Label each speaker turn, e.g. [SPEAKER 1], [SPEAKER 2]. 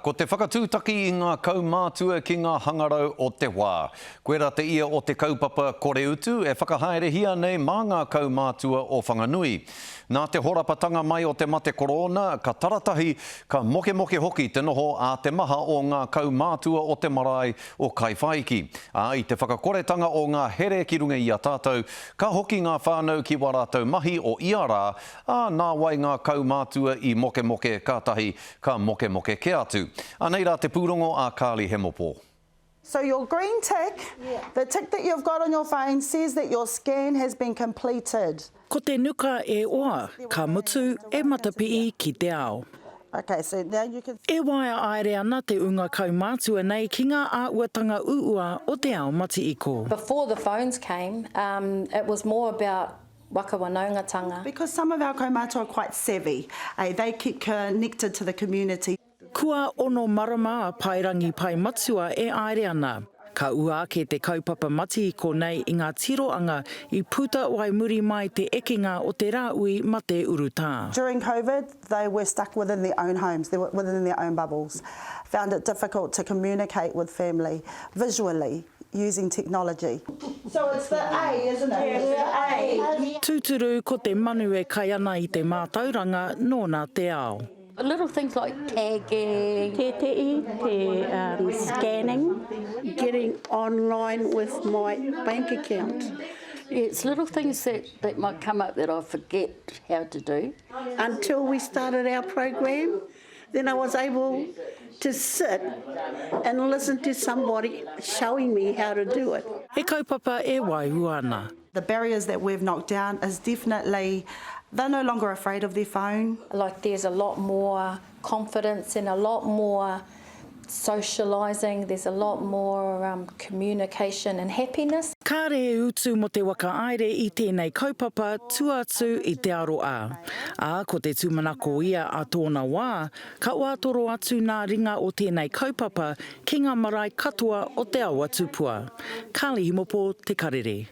[SPEAKER 1] ko te whakatūtaki i ngā kaumātua ki ngā hangarau o te wā. Koirā te ia o te kaupapa kore utu e whakahaerehia nei mā ngā kaumātua o Whanganui. Nā te horapatanga mai o te mate korōna, ka taratahi, ka mokemoke hoki te noho a te maha o ngā kaumātua o te marae o Kaiwhaiki. Ā, i te whakakoretanga o ngā here ki runga i a tātou, ka hoki ngā whānau ki wā rātou mahi o ia rā, ā, nāwai ngā kaumātua i mokemoke kātahi ka mokemoke kē atu. Anei rā te pūrongo a Carly Hemopo.
[SPEAKER 2] So your green tick, the tick that you've got on your phone says that your scan has been completed.
[SPEAKER 3] Ko te nuka e oa, ka mutu e matapihi ki te ao.
[SPEAKER 2] Okay, so now you can.
[SPEAKER 3] E waea aere ana te unga kaumātua nei ki ngā āuatanga uua o te ao matiiko.
[SPEAKER 4] Before the phones came, um, it was more about waka wanaungatanga.
[SPEAKER 2] Because some of our kaumātua are quite savvy, eh, they keep connected to the community.
[SPEAKER 3] Kua ono marama a Paerangi Paematua e aere ana. Ka ua ake te kaupapa matihiko nei i ngā tiroanga i puta wai muri mai te ekenga o te rāui mate urutā.
[SPEAKER 2] During Covid, they were stuck within their own homes, they were within their own bubbles, found it difficult to communicate with family visually using technology. So it's the A, isn't it? It's the A.
[SPEAKER 3] Tūturu ko te manu e kai ana i te mātauranga nōna te ao.
[SPEAKER 4] Little things like tagging.
[SPEAKER 5] Tētehi te um, scanning.
[SPEAKER 6] Getting online with my bank account.
[SPEAKER 4] Yeah, it's little things that, that might come up that I forget how to do.
[SPEAKER 6] Until we started our program, then I was able to sit and listen to somebody showing me how to do it.
[SPEAKER 3] He kaupapa e waihua ana.
[SPEAKER 2] The barriers that we've knocked down is definitely they're no longer afraid of their phone.
[SPEAKER 4] Like there's a lot more confidence and a lot more socialising, there's a lot more um, communication and happiness.
[SPEAKER 3] Kāre e utu mō te waka aere i tēnei kaupapa tua atu i te aroā. Ā, ko te tūmanako ia a tōna wā, ka wātoro atu nā ringa o tēnei kaupapa ki ngā marae katoa o te awa tupua. Carly Himopo, Te Karere.